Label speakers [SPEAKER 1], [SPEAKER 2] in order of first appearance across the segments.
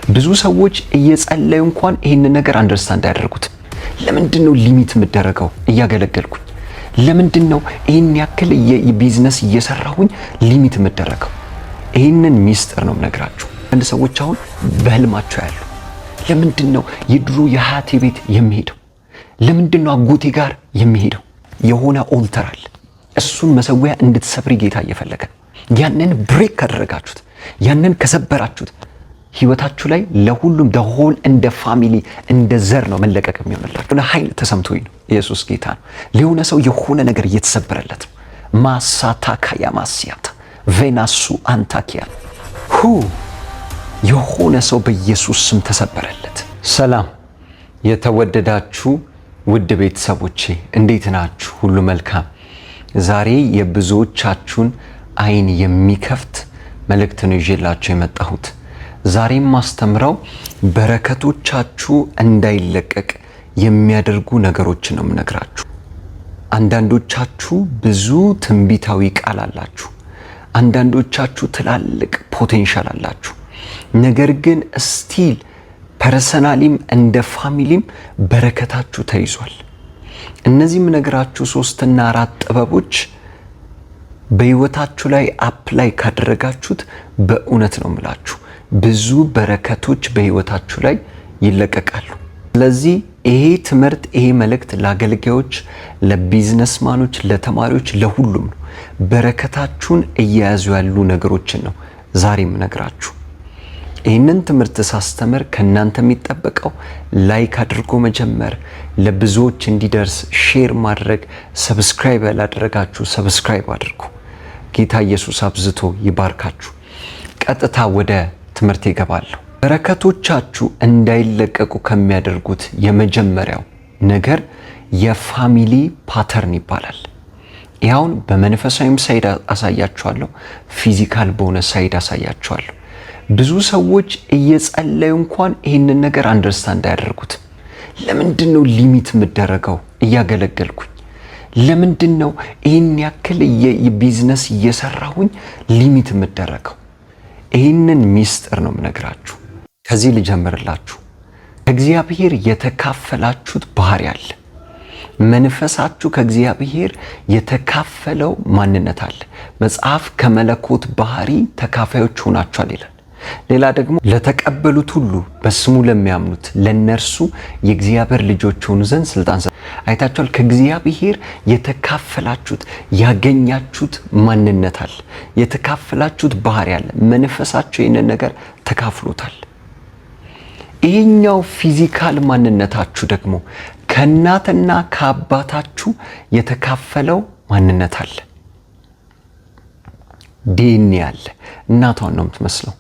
[SPEAKER 1] ብዙ ሰዎች እየጸለዩ እንኳን ይህንን ነገር understand አያደርጉት። ለምንድን ነው limit የምደረገው እያገለገልኩኝ? ለምንድን ነው ይህን ያክል ቢዝነስ እየሰራሁኝ limit የምደረገው? ይህንን ሚስጥር ነው የምነግራችሁ። አንድ ሰዎች አሁን በህልማቸው ያሉ ለምንድን ነው የድሮ የአያቴ ቤት የሚሄደው? ለምንድን ነው አጎቴ ጋር የሚሄደው? የሆነ altar አለ። እሱን መሰዊያ እንድትሰብሪ ጌታ እየፈለገ ያንን break ካደረጋችሁት፣ ያንን ከሰበራችሁት ህይወታችሁ ላይ ለሁሉም the whole እንደ family እንደ ዘር ነው መለቀቅ የሚሆንላችሁ። ኃይል ተሰምቶኝ ነው። ኢየሱስ ጌታ ነው። ለሆነ ሰው የሆነ ነገር እየተሰበረለት ነው። ማሳታካያ ማስያታ ቬናሱ አንታኪያ ሁ የሆነ ሰው በኢየሱስ ስም ተሰበረለት። ሰላም የተወደዳችሁ ውድ ቤተሰቦቼ፣ እንዴት ናችሁ? ሁሉ መልካም። ዛሬ የብዙዎቻችሁን አይን የሚከፍት መልእክት ነው ይዤላችሁ የመጣሁት። ዛሬም ማስተምረው በረከቶቻችሁ እንዳይለቀቅ የሚያደርጉ ነገሮችን ነው የምነግራችሁ። አንዳንዶቻችሁ ብዙ ትንቢታዊ ቃል አላችሁ። አንዳንዶቻችሁ ትላልቅ potential አላችሁ። ነገር ግን still personally ም እንደ family ም በረከታችሁ ተይዟል። እነዚህ የምነግራችሁ ሶስትና አራት ጥበቦች በህይወታችሁ ላይ apply ካደረጋችሁት በእውነት ነው የምላችሁ ብዙ በረከቶች በህይወታችሁ ላይ ይለቀቃሉ። ስለዚህ ይሄ ትምህርት፣ ይሄ መልእክት ለአገልጋዮች፣ ለ businessman ኦች፣ ለተማሪዎች፣ ለሁሉም ነው። በረከታችሁን እየያዙ ያሉ ነገሮችን ነው ዛሬ የምነግራችሁ። ይህንን ትምህርት ሳስተምር ከእናንተ የሚጠበቀው like አድርጎ መጀመር፣ ለብዙዎች እንዲደርስ share ማድረግ፣ subscribe ያላደረጋችሁ subscribe አድርጉ። ጌታ ኢየሱስ አብዝቶ ይባርካችሁ። ቀጥታ ወደ ትምህርት ይገባለሁ። በረከቶቻችሁ እንዳይለቀቁ ከሚያደርጉት የመጀመሪያው ነገር የ family pattern ይባላል። ይኸውን በመንፈሳዊም side አሳያችኋለሁ፣ physical በሆነ side አሳያችኋለሁ። ብዙ ሰዎች እየጸለዩ እንኳን ይህንን ነገር understand አያደርጉት። ለምንድን ነው limit የምደረገው እያገለገልኩኝ? ለምንድን ነው ይህን ያክል ቢዝነስ እየሰራሁኝ limit የምደረገው? ይህንን ሚስጥር ነው የምነግራችሁ። ከዚህ ልጀምርላችሁ። ከእግዚአብሔር የተካፈላችሁት ባህሪ አለ። መንፈሳችሁ ከእግዚአብሔር የተካፈለው ማንነት አለ። መጽሐፍ ከመለኮት ባህሪ ተካፋዮች ሆናችኋል ይላል። ሌላ ደግሞ ለተቀበሉት ሁሉ በስሙ ለሚያምኑት ለነርሱ የእግዚአብሔር ልጆች ሆኑ ዘንድ ስልጣን አይታችኋል። ከእግዚአብሔር የተካፈላችሁት ያገኛችሁት ማንነት አለ። የተካፈላችሁት ባህሪ አለ። መንፈሳችሁ ይህንን ነገር ተካፍሎታል። ይህኛው physical ማንነታችሁ ደግሞ ከእናትና ከአባታችሁ የተካፈለው ማንነት አለ። ዲኤንኤ አለ። እናቷን ነው የምትመስለው፣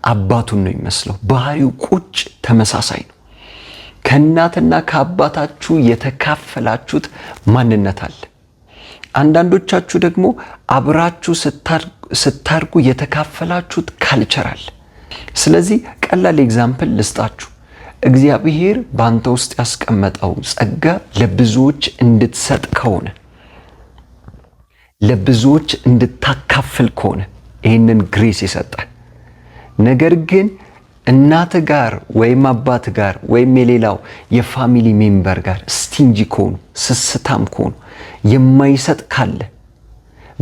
[SPEAKER 1] አባቱን ነው የሚመስለው። ባህሪው ቁጭ ተመሳሳይ ነው። ከእናትና ከአባታችሁ የተካፈላችሁት ማንነት አለ። አንዳንዶቻችሁ ደግሞ አብራችሁ ስታድጉ የተካፈላችሁት culture አለ። ስለዚህ ቀላል example ልስጣችሁ። እግዚአብሔር በአንተ ውስጥ ያስቀመጠው ጸጋ ለብዙዎች እንድትሰጥ ከሆነ፣ ለብዙዎች እንድታካፍል ከሆነ ይህንን grace ይሰጣል። ነገር ግን እናት ጋር ወይም አባት ጋር ወይም የሌላው የ family member ጋር stingy ከሆኑ፣ ስስታም ከሆኑ፣ የማይሰጥ ካለ፣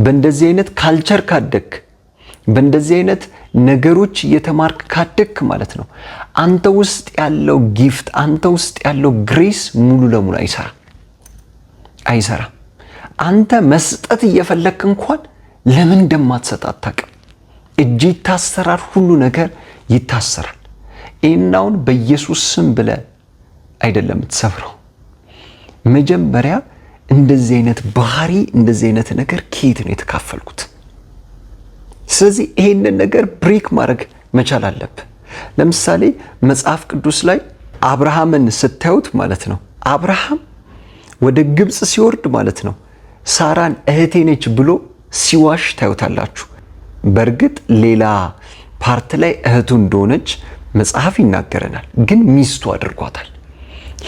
[SPEAKER 1] በእንደዚህ አይነት culture ካደግክ፣ በእንደዚህ አይነት ነገሮች እየተማርክ ካደግክ ማለት ነው፣ አንተ ውስጥ ያለው gift፣ አንተ ውስጥ ያለው grace ሙሉ ለሙሉ አይሰራም አይሰራም። አንተ መስጠት እየፈለግክ እንኳን ለምን እንደማትሰጥ አታውቅም። እጅ ይታሰራል፣ ሁሉ ነገር ይታሰራል። ይህናውን በኢየሱስ ስም ብለህ አይደለም የምትሰብረው። መጀመሪያ እንደዚህ አይነት ባህሪ፣ እንደዚህ አይነት ነገር ከየት ነው የተካፈልኩት? ስለዚህ ይሄንን ነገር break ማድረግ መቻል አለብህ። ለምሳሌ መጽሐፍ ቅዱስ ላይ አብርሃምን ስታዩት ማለት ነው፣ አብርሃም ወደ ግብፅ ሲወርድ ማለት ነው ሳራን እህቴ ነች ብሎ ሲዋሽ ታዩታላችሁ። በእርግጥ ሌላ part ላይ እህቱ እንደሆነች መጽሐፍ ይናገረናል። ግን ሚስቱ አድርጓታል።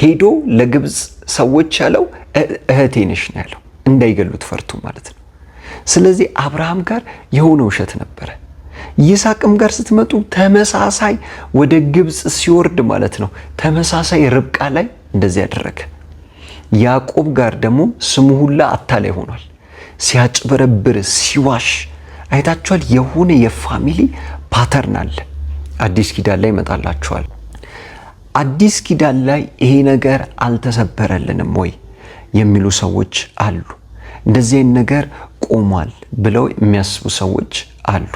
[SPEAKER 1] ሄዶ ለግብፅ ሰዎች ያለው እህቴ ነሽ ነው ያለው፣ እንዳይገሉት ፈርቶ ማለት ነው። ስለዚህ አብርሃም ጋር የሆነ ውሸት ነበረ። ይስሐቅም ጋር ስትመጡ ተመሳሳይ፣ ወደ ግብፅ ሲወርድ ማለት ነው፣ ተመሳሳይ ርብቃ ላይ እንደዚህ ያደረገ። ያዕቆብ ጋር ደግሞ ስሙ ሁላ አታላይ ሆኗል። ሲያጭበረብር ሲዋሽ አይታችኋል። የሆነ የ family pattern አለ። አዲስ ኪዳን ላይ ይመጣላችኋል። አዲስ ኪዳን ላይ ይሄ ነገር አልተሰበረልንም ወይ የሚሉ ሰዎች አሉ። እንደዚህ አይነት ነገር ቆሟል ብለው የሚያስቡ ሰዎች አሉ።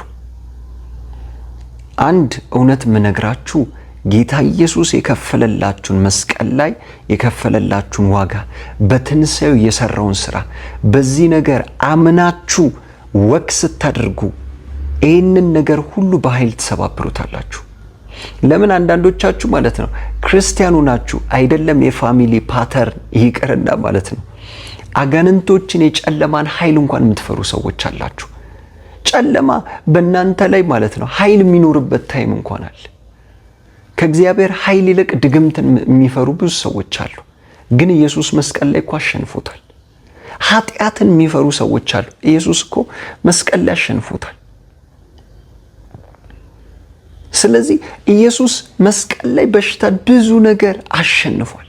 [SPEAKER 1] አንድ እውነት ምነግራችሁ፣ ጌታ ኢየሱስ የከፈለላችሁን፣ መስቀል ላይ የከፈለላችሁን ዋጋ፣ በትንሣኤው የሰራውን ስራ በዚህ ነገር አምናችሁ walk ስታደርጉ ይህንን ነገር ሁሉ በኃይል ትሰባብሩታላችሁ። ለምን አንዳንዶቻችሁ ማለት ነው ክርስቲያኑ ናችሁ አይደለም፣ የ family pattern ይቅርና ማለት ነው አጋንንቶችን የጨለማን ኃይል እንኳን የምትፈሩ ሰዎች አላችሁ። ጨለማ በእናንተ ላይ ማለት ነው ኃይል የሚኖርበት time እንኳን አለ። ከእግዚአብሔር ኃይል ይልቅ ድግምትን የሚፈሩ ብዙ ሰዎች አሉ። ግን ኢየሱስ መስቀል ላይ እኮ አሸንፎታል። ኃጢአትን የሚፈሩ ሰዎች አሉ። ኢየሱስ እኮ መስቀል ላይ አሸንፎታል። ስለዚህ ኢየሱስ መስቀል ላይ በሽታ፣ ብዙ ነገር አሸንፏል።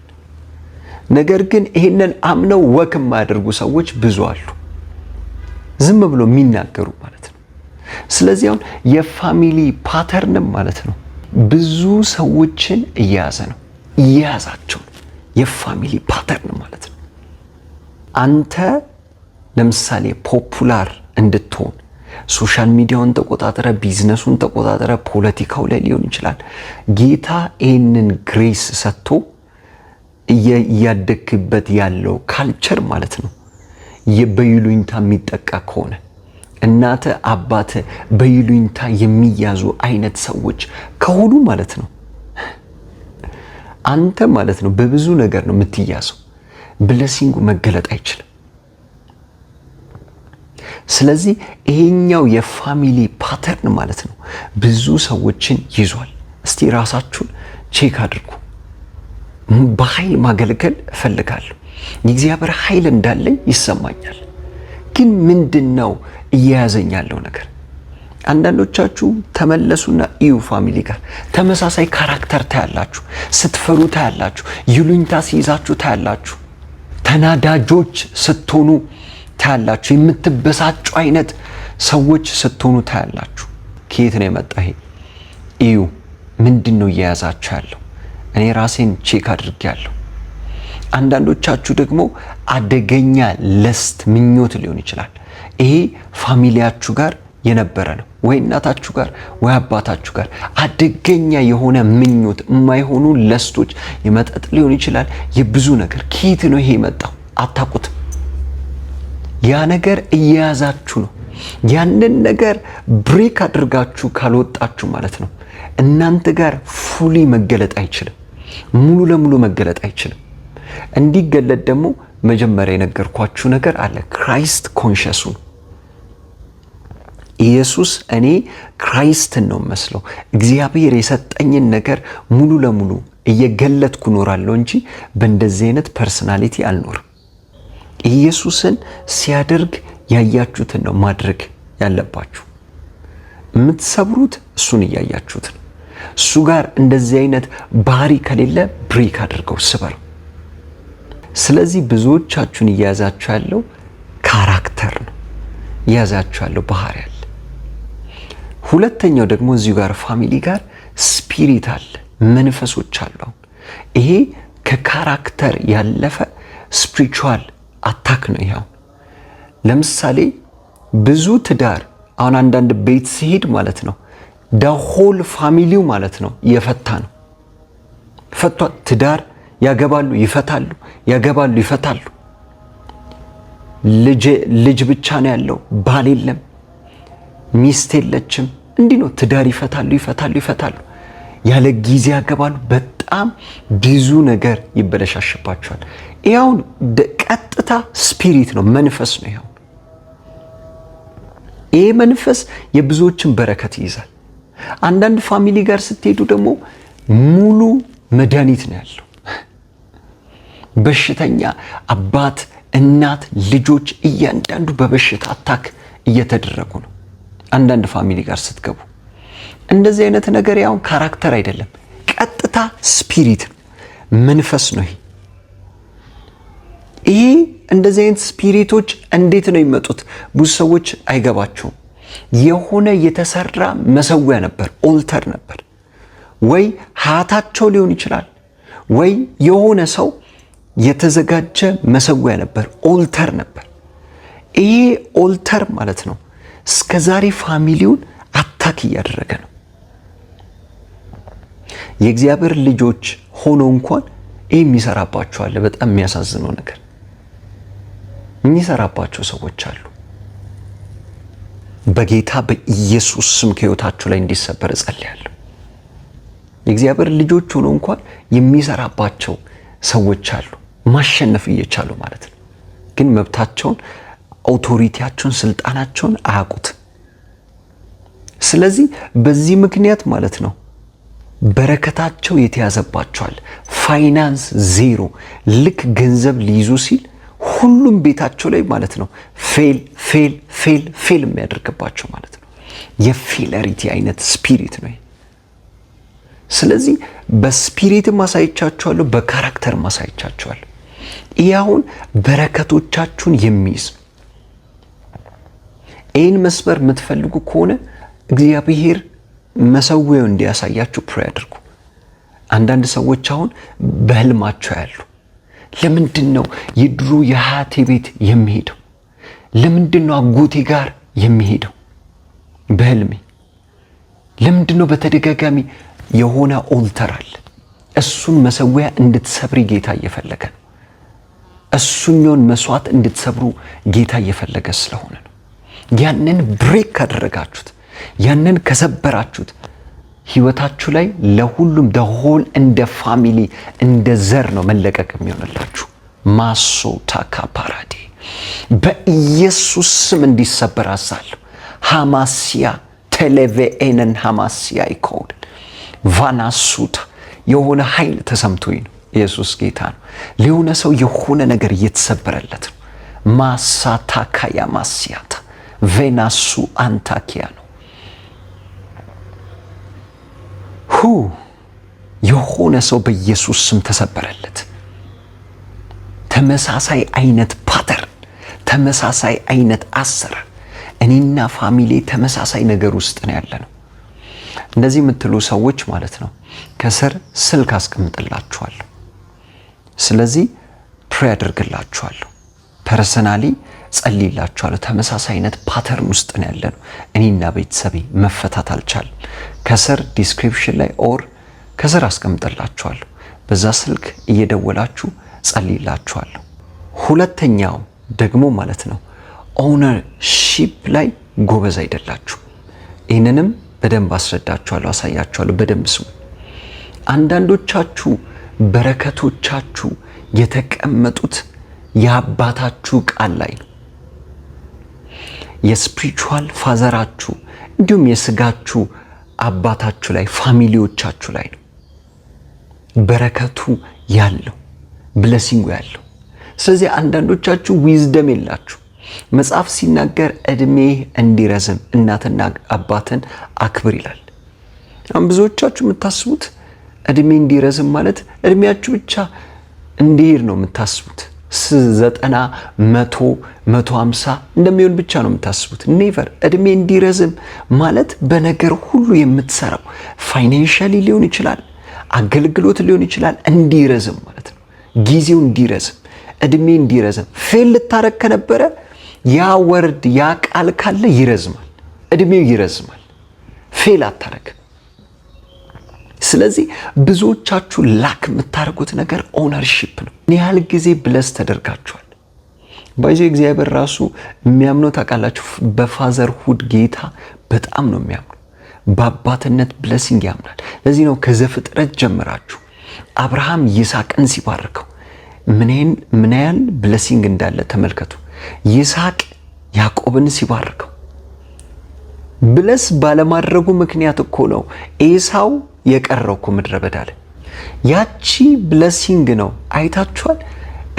[SPEAKER 1] ነገር ግን ይህንን አምነው walk የማያደርጉ ሰዎች ብዙ አሉ። ዝም ብሎ የሚናገሩ ማለት ነው። ስለዚህ አሁን የ family pattern ም ማለት ነው ብዙ ሰዎችን እየያዘ ነው፣ እየያዛቸው ነው። የ family pattern ማለት ነው። አንተ ለምሳሌ popular እንድትሆን social media ውን ተቆጣጥረ፣ ቢዝነሱን ተቆጣጥረ፣ ፖለቲካው ላይ ሊሆን ይችላል። ጌታ ይህንን grace ሰጥቶ እያደግክበት ያለው culture ማለት ነው በይሉኝታ የሚጠቃ ከሆነ፣ እናተ አባተ በይሉኝታ የሚያዙ አይነት ሰዎች ከሆኑ ማለት ነው አንተ ማለት ነው በብዙ ነገር ነው የምትያዘው። Blessing ኡ መገለጥ አይችልም። ስለዚህ ይሄኛው የ family pattern ማለት ነው ብዙ ሰዎችን ይዟል። እስቲ ራሳችሁን check አድርጉ። በኃይል ማገልገል እፈልጋለሁ። የእግዚአብሔር ኃይል እንዳለኝ ይሰማኛል። ግን ምንድን ነው እየያዘኝ ያለው ነገር? አንዳንዶቻችሁ ተመለሱና እዩ፣ family ጋር ተመሳሳይ character ታያላችሁ። ስትፈሩ ታያላችሁ። ይሉኝታ ሲይዛችሁ ታያላችሁ። ተናዳጆች ስትሆኑ ታያላችሁ። የምትበሳጩ አይነት ሰዎች ስትሆኑ ታያላችሁ። ከየት ነው የመጣ ይሄ? እዩ፣ ምንድን ነው እየያዛችሁ ያለው? እኔ ራሴን check አድርጌያለሁ። አንዳንዶቻችሁ ደግሞ አደገኛ lust ምኞት ሊሆን ይችላል። ይሄ family ያችሁ ጋር የነበረ ነው፣ ወይ እናታችሁ ጋር ወይ አባታችሁ ጋር አደገኛ የሆነ ምኞት፣ የማይሆኑ lust ኦች፣ የመጠጥ ሊሆን ይችላል፣ የብዙ ነገር። ከየት ነው ይሄ የመጣው? አታውቁትም። ያ ነገር እየያዛችሁ ነው። ያንን ነገር break አድርጋችሁ ካልወጣችሁ ማለት ነው እናንተ ጋር fully መገለጥ አይችልም። ሙሉ ለሙሉ መገለጥ አይችልም። እንዲገለጥ ደግሞ መጀመሪያ የነገርኳችሁ ነገር አለ። Christ conscious ኡ ነው። ኢየሱስ እኔ Christ ን ነው መስለው፣ እግዚአብሔር የሰጠኝን ነገር ሙሉ ለሙሉ እየገለጥኩ እኖራለሁ እንጂ በእንደዚህ አይነት personality አልኖርም። ኢየሱስን ሲያደርግ ያያችሁትን ነው ማድረግ ያለባችሁ። የምትሰብሩት እሱን እያያችሁት ነው። እሱ ጋር እንደዚህ አይነት ባህሪ ከሌለ break አድርገው፣ ስበረው። ስለዚህ ብዙዎቻችሁን እየያዛችሁ ያለው character ነው፣ እየያዛችሁ ያለው ባህሪ አለ። ሁለተኛው ደግሞ እዚሁ ጋር family ጋር spirit አለ፣ መንፈሶች አሉ። አሁን ይሄ ከ character ያለፈ spiritual attack ነው። ይሄው ለምሳሌ ብዙ ትዳር አሁን አንዳንድ ቤት ሲሄድ ማለት ነው the whole family ው ማለት ነው የፈታ ነው፣ ፈቷ። ትዳር ያገባሉ፣ ይፈታሉ፣ ያገባሉ፣ ይፈታሉ። ልጅ ብቻ ነው ያለው፣ ባል የለም፣ ሚስት የለችም። እንዲህ ነው ትዳር፣ ይፈታሉ፣ ይፈታሉ፣ ይፈታሉ። ያለ ጊዜ ያገባሉ። በጣም ብዙ ነገር ይበለሻሽባቸዋል። ይኸውን ቀጥታ spirit ነው፣ መንፈስ ነው። ይኸው ይሄ መንፈስ የብዙዎችን በረከት ይይዛል። አንዳንድ family ጋር ስትሄዱ ደግሞ ሙሉ መድኃኒት ነው ያለው። በሽተኛ አባት፣ እናት፣ ልጆች እያንዳንዱ በበሽታ attack እየተደረጉ ነው። አንዳንድ family ጋር ስትገቡ እንደዚህ አይነት ነገር ያው character አይደለም፣ ቀጥታ spirit ነው፣ መንፈስ ነው። ይሄ እንደዚህ አይነት spirit ኦች እንዴት ነው የሚመጡት? ብዙ ሰዎች አይገባቸውም። የሆነ የተሰራ መሰዊያ ነበር፣ altar ነበር፣ ወይ አያታቸው ሊሆን ይችላል፣ ወይ የሆነ ሰው የተዘጋጀ መሰዊያ ነበር፣ altar ነበር። ይሄ altar ማለት ነው እስከ ዛሬ family ውን attack እያደረገ ነው። የእግዚአብሔር ልጆች ሆኖ እንኳን ይህ የሚሰራባቸው አለ። በጣም የሚያሳዝነው ነገር የሚሰራባቸው ሰዎች አሉ። በጌታ በኢየሱስ ስም ከህይወታችሁ ላይ እንዲሰበር እጸልያለሁ። የእግዚአብሔር ልጆች ሆኖ እንኳን የሚሰራባቸው ሰዎች አሉ፣ ማሸነፍ እየቻሉ ማለት ነው። ግን መብታቸውን፣ authority ያቸውን፣ ስልጣናቸውን አያውቁት። ስለዚህ በዚህ ምክንያት ማለት ነው በረከታቸው የተያዘባቸዋል። Finance zero። ልክ ገንዘብ ሊይዙ ሲል ሁሉም ቤታቸው ላይ ማለት ነው fail, fail, fail, fail የሚያደርግባቸው ማለት ነው። የ failure አይነት spirit ነው። ስለዚህ በ spirit ም አሳይቻችኋለሁ፣ በ character ም አሳይቻችኋለሁ። ይህ አሁን በረከቶቻችሁን የሚይዝ፣ ይህን መስበር የምትፈልጉ ከሆነ እግዚአብሔር መሰዊያው እንዲያሳያችሁ pray አድርጉ። አንዳንድ ሰዎች አሁን በህልማቸው ያሉ፣ ለምንድን ነው የድሮ የአያቴ ቤት የሚሄደው? ለምንድን ነው አጎቴ ጋር የሚሄደው? በህልሜ ለምንድን ነው በተደጋጋሚ? የሆነ altar አለ። እሱን መሰዊያ እንድትሰብሪ ጌታ እየፈለገ ነው። እሱኛውን መስዋዕት እንድትሰብሩ ጌታ እየፈለገ ስለሆነ ነው። ያንን break ካደረጋችሁት፣ ያንን ከሰበራችሁት ህይወታችሁ ላይ ለሁሉም the whole እንደ family እንደ ዘር ነው መለቀቅ የሚሆንላችሁ። ማሶ ታካ ፓራዴ በኢየሱስ ስም እንዲሰበር አዛለሁ። ሃማሲያ ቴሌቬኤነን ሃማሲያ ይኮድ ቫናሱታ የሆነ ኃይል ተሰምቶኝ ነው። ኢየሱስ ጌታ ነው። ለሆነ ሰው የሆነ ነገር እየተሰበረለት ነው። ማሳታካያ ማሲያታ ቬናሱ አንታኪያ ነው። ሁ የሆነ ሰው በኢየሱስ ስም ተሰበረለት። ተመሳሳይ አይነት pattern፣ ተመሳሳይ አይነት አሰራር፣ እኔና family ተመሳሳይ ነገር ውስጥ ነው ያለነው። እንደዚህ የምትሉ ሰዎች ማለት ነው ከስር ስልክ አስቀምጥላችኋለሁ። ስለዚህ pray አደርግላችኋለሁ። Personally ጸልይላችኋለሁ። ተመሳሳይ አይነት pattern ውስጥ ነው ያለነው። እኔና ቤተሰቤ መፈታት አልቻልም። ከስር description ላይ or ከስር አስቀምጥላችኋለሁ። በዛ ስልክ እየደወላችሁ ጸልይላችኋለሁ። ሁለተኛው ደግሞ ማለት ነው ownership ላይ ጎበዝ አይደላችሁ። ይህንንም በደንብ አስረዳችኋለሁ፣ አሳያችኋለሁ። በደንብ ስሙ። አንዳንዶቻችሁ በረከቶቻችሁ የተቀመጡት የአባታችሁ ቃል ላይ ነው። የ spiritual father ኣችሁ እንዲሁም የስጋችሁ አባታችሁ ላይ፣ family ዎቻችሁ ላይ ነው በረከቱ ያለው፣ blessing ኡ ያለው። ስለዚህ አንዳንዶቻችሁ wisdom የላችሁ። መጽሐፍ ሲናገር እድሜህ እንዲረዝም እናትና አባትን አክብር ይላል። አሁን ብዙዎቻችሁ የምታስቡት እድሜ እንዲረዝም ማለት እድሜያችሁ ብቻ እንዲሄድ ነው የምታስቡት። 90፣ 100፣ 150 እንደሚሆን ብቻ ነው የምታስቡት። Never። እድሜ እንዲረዝም ማለት በነገር ሁሉ የምትሰራው financially ሊሆን ይችላል፣ አገልግሎት ሊሆን ይችላል። እንዲረዝም ማለት ነው። ጊዜው እንዲረዝም፣ እድሜ እንዲረዝም። Fail ልታረግ ከነበረ ያ word ያ ቃል ካለ ይረዝማል፣ እድሜው ይረዝማል። Fail አታረግም። ስለዚህ ብዙዎቻችሁ lack የምታደርጉት ነገር ownership ነው። ምን ያህል ጊዜ bless ተደርጋችኋል? By the way እግዚአብሔር ራሱ የሚያምነው ታውቃላችሁ፣ በ fatherhood ጌታ በጣም ነው የሚያምነው። በአባትነት blessing ያምናል። ለዚህ ነው ከዘፍጥረት ጀምራችሁ አብርሃም ይስሐቅን ሲባርከው ምን ያህል blessing እንዳለ ተመልከቱ። ይስሐቅ ያዕቆብን ሲባርከው bless ባለማድረጉ ምክንያት እኮ ነው ኤሳው የቀረው እኮ ምድረ በዳ ላይ። ያቺ blessing ነው፣ አይታችኋል።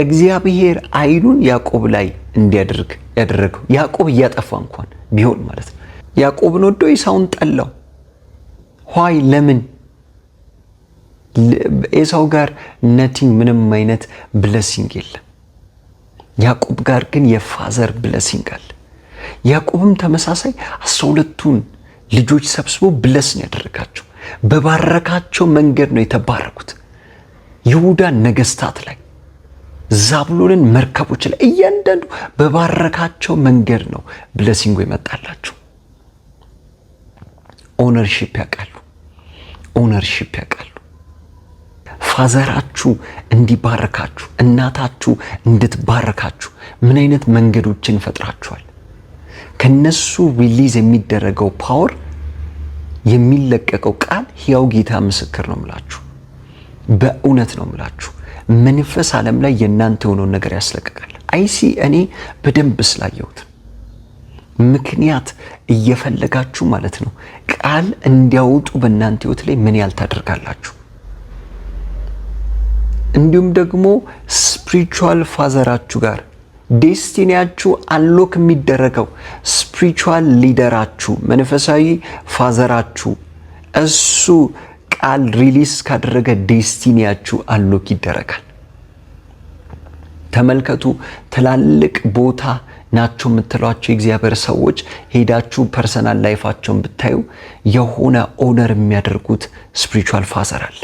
[SPEAKER 1] እግዚአብሔር አይኑን ያዕቆብ ላይ እንዲያደርግ ያደረገው ያዕቆብ እያጠፋ እንኳን ቢሆን ማለት ነው። ያዕቆብን ወዶ ኤሳውን ጠላው። Why? ለምን? ኤሳው ጋር nothing፣ ምንም አይነት blessing የለም። ያዕቆብ ጋር ግን የ father blessing አለ። ያዕቆብም ተመሳሳይ 12ቱን ልጆች ሰብስቦ bless ነው ያደረጋቸው። በባረካቸው መንገድ ነው የተባረኩት። ይሁዳን ነገስታት ላይ፣ ዛብሎንን መርከቦች ላይ፣ እያንዳንዱ በባረካቸው መንገድ ነው blessing ኡ የመጣላቸው። Ownership ያውቃሉ። Ownership ያውቃሉ። Father ኣችሁ እንዲባረካችሁ፣ እናታችሁ እንድትባረካችሁ ምን አይነት መንገዶችን ፈጥራችኋል? ከነሱ release የሚደረገው power፣ የሚለቀቀው ቃል፣ ሕያው ጌታ ምስክር ነው ምላችሁ፣ በእውነት ነው ምላችሁ፣ መንፈስ ዓለም ላይ የእናንተ የሆነውን ነገር ያስለቅቃል። I see፣ እኔ በደንብ ስላየሁት ምክንያት እየፈለጋችሁ ማለት ነው ቃል እንዲያወጡ በእናንተ ህይወት ላይ ምን ያህል ታደርጋላችሁ? እንዲሁም ደግሞ spiritual father ኣችሁ ጋር destiny ያችሁ unlock የሚደረገው spiritual leader ኣችሁ፣ መንፈሳዊ father ኣችሁ እሱ ቃል release ካደረገ destiny ያችሁ unlock ይደረጋል። ተመልከቱ፣ ትላልቅ ቦታ ናቸው የምትሏቸው የእግዚአብሔር ሰዎች ሄዳችሁ personal life ኣቸውን ብታዩ የሆነ honor የሚያደርጉት spiritual father አለ።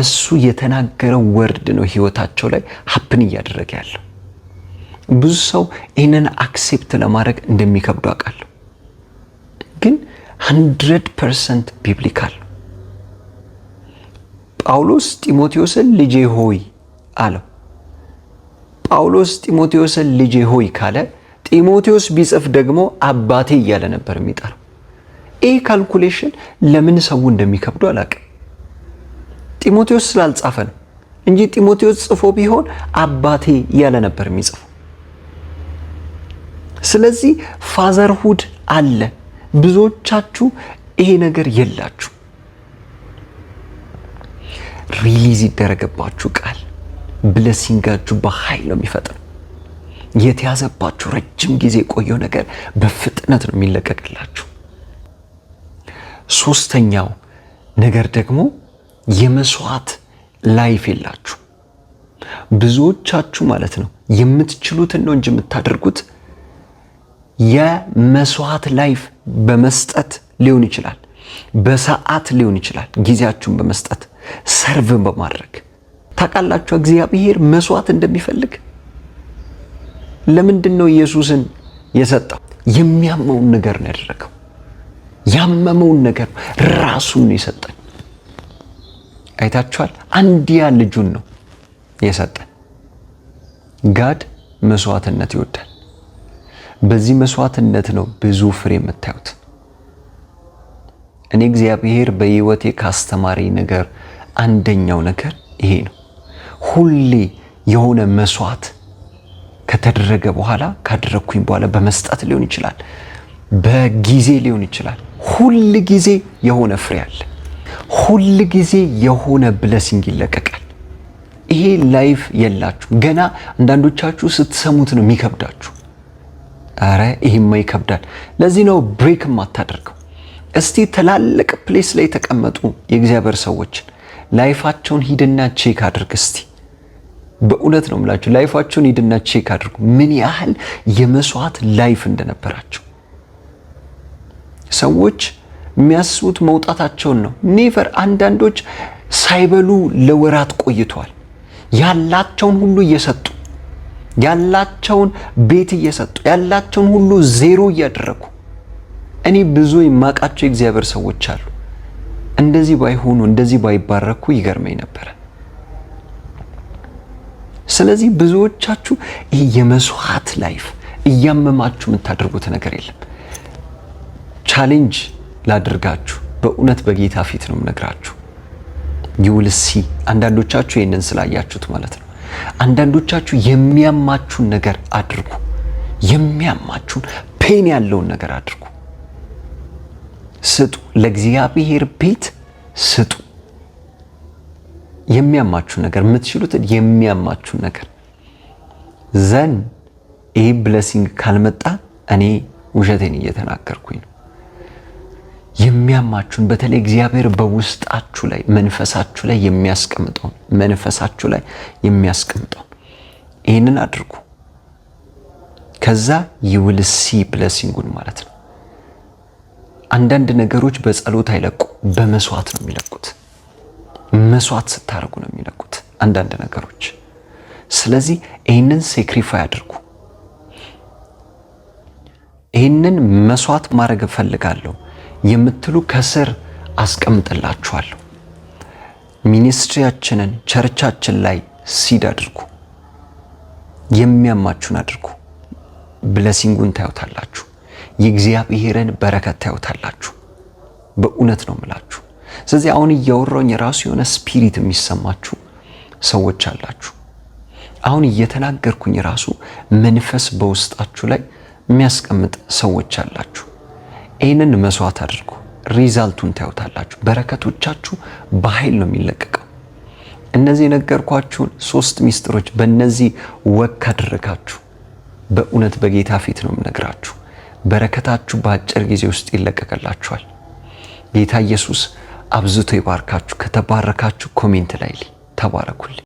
[SPEAKER 1] እሱ የተናገረው word ነው ህይወታቸው ላይ happen እያደረገ ያለው። ብዙ ሰው ይህንን accept ለማድረግ እንደሚከብዱ አውቃለሁ፣ ግን 100% biblical። ጳውሎስ ጢሞቴዎስን ልጄ ሆይ አለው። ጳውሎስ ጢሞቴዎስን ልጄ ሆይ ካለ ጢሞቴዎስ ቢጽፍ ደግሞ አባቴ እያለ ነበር የሚጠራው። ይህ calculation ለምን ሰው እንደሚከብዱ አላውቅም። ጢሞቴዎስ ስላልጻፈ ነው እንጂ ጢሞቴዎስ ጽፎ ቢሆን አባቴ እያለ ነበር የሚጽፈው። ስለዚህ fatherhood አለ። ብዙዎቻችሁ ይሄ ነገር የላችሁ። Release ይደረገባችሁ ቃል blessing ኣችሁ በኃይል ነው የሚፈጥነው። የተያዘባችሁ ረጅም ጊዜ የቆየው ነገር በፍጥነት ነው የሚለቀቅላችሁ። ሶስተኛው ነገር ደግሞ የመስዋዕት life የላችሁ። ብዙዎቻችሁ ማለት ነው የምትችሉትን ነው እንጂ የምታደርጉት፣ የመስዋዕት life በመስጠት ሊሆን ይችላል፣ በሰዓት ሊሆን ይችላል፣ ጊዜያችሁን በመስጠት፣ serve በማድረግ። ታውቃላችሁ እግዚአብሔር መስዋዕት እንደሚፈልግ። ለምንድን ነው ኢየሱስን የሰጠው? የሚያመውን ነገር ነው ያደረገው። ያመመውን ነገር ራሱን ነው የሰጠን። አይታችኋል። አንድያ ልጁን ነው የሰጠን። God መስዋዕትነት ይወዳል። በዚህ መስዋዕትነት ነው ብዙ ፍሬ የምታዩት። እኔ እግዚአብሔር በሕይወቴ ካስተማረኝ ነገር አንደኛው ነገር ይሄ ነው። ሁሌ የሆነ መስዋዕት ከተደረገ በኋላ፣ ካደረግኩኝ በኋላ፣ በመስጠት ሊሆን ይችላል፣ በጊዜ ሊሆን ይችላል። ሁል ጊዜ የሆነ ፍሬ አለ። ሁል ጊዜ የሆነ blessing ይለቀቃል። ይሄ life የላችሁ ገና። አንዳንዶቻችሁ ስትሰሙት ነው የሚከብዳችሁ። አረ ይሄማ ይከብዳል። ለዚህ ነው break የማታደርገው። እስቲ ትላልቅ place ላይ የተቀመጡ የእግዚአብሔር ሰዎችን life ኣቸውን ሂድና check አድርግ እስቲ። በእውነት ነው የምላችሁ፣ life ኣቸውን ሂድና check አድርጉ፣ ምን ያህል የመስዋዕት life እንደነበራቸው። ሰዎች የሚያስቡት መውጣታቸውን ነው። Never። አንዳንዶች ሳይበሉ ለወራት ቆይተዋል። ያላቸውን ሁሉ እየሰጡ፣ ያላቸውን ቤት እየሰጡ፣ ያላቸውን ሁሉ ዜሮ እያደረጉ። እኔ ብዙ የማውቃቸው የእግዚአብሔር ሰዎች አሉ። እንደዚህ ባይሆኑ፣ እንደዚህ ባይባረኩ ይገርመኝ ነበረ። ስለዚህ ብዙዎቻችሁ ይህ የመስዋዕት life እያመማችሁ የምታደርጉት ነገር የለም። Challenge ላድርጋችሁ፣ በእውነት በጌታ ፊት ነው የምነግራችሁ። You will see፣ አንዳንዶቻችሁ ይህንን ስላያችሁት ማለት ነው። አንዳንዶቻችሁ የሚያማችሁን ነገር አድርጉ። የሚያማችሁን፣ pain ያለውን ነገር አድርጉ። ስጡ፣ ለእግዚአብሔር ቤት ስጡ። የሚያማችሁ ነገር፣ የምትችሉትን የሚያማችሁ ነገር፣ then ይህ blessing ካልመጣ እኔ ውሸቴን እየተናገርኩኝ ነው። የሚያማችሁን፣ በተለይ እግዚአብሔር በውስጣችሁ ላይ፣ መንፈሳችሁ ላይ የሚያስቀምጠውን፣ መንፈሳችሁ ላይ የሚያስቀምጠውን ይህንን አድርጉ። ከዛ you will see blessing ኡን ማለት ነው። አንዳንድ ነገሮች በጸሎት አይለቁ፣ በመስዋዕት ነው የሚለቁት። መስዋዕት ስታደርጉ ነው የሚለቁት አንዳንድ ነገሮች። ስለዚህ ይህንን sacrifice አድርጉ። ይህንን መስዋዕት ማድረግ እፈልጋለሁ የምትሉ ከስር አስቀምጥላችኋለሁ። Ministry ያችንን፣ church ኣችን ላይ seed አድርጉ። የሚያማችሁን አድርጉ። Blessing ኡን ታዩታላችሁ። የእግዚአብሔርን በረከት ታዩታላችሁ። በእውነት ነው የምላችሁ። ስለዚህ አሁን እያወራኝ የራሱ የሆነ spirit የሚሰማችሁ ሰዎች አላችሁ። አሁን እየተናገርኩኝ ራሱ መንፈስ በውስጣችሁ ላይ የሚያስቀምጥ ሰዎች አላችሁ። ይህንን መስዋዕት አድርጉ። Result ኡን ታዩታላችሁ። በረከቶቻችሁ በኃይል ነው የሚለቀቀው። እነዚህ የነገርኳችሁን ሶስት ሚስጥሮች በእነዚህ walk ካደረጋችሁ፣ በእውነት በጌታ ፊት ነው የምነግራችሁ፣ በረከታችሁ በአጭር ጊዜ ውስጥ ይለቀቅላችኋል። ጌታ ኢየሱስ አብዝቶ ይባርካችሁ። ከተባረካችሁ comment ላይ ተባረኩልኝ።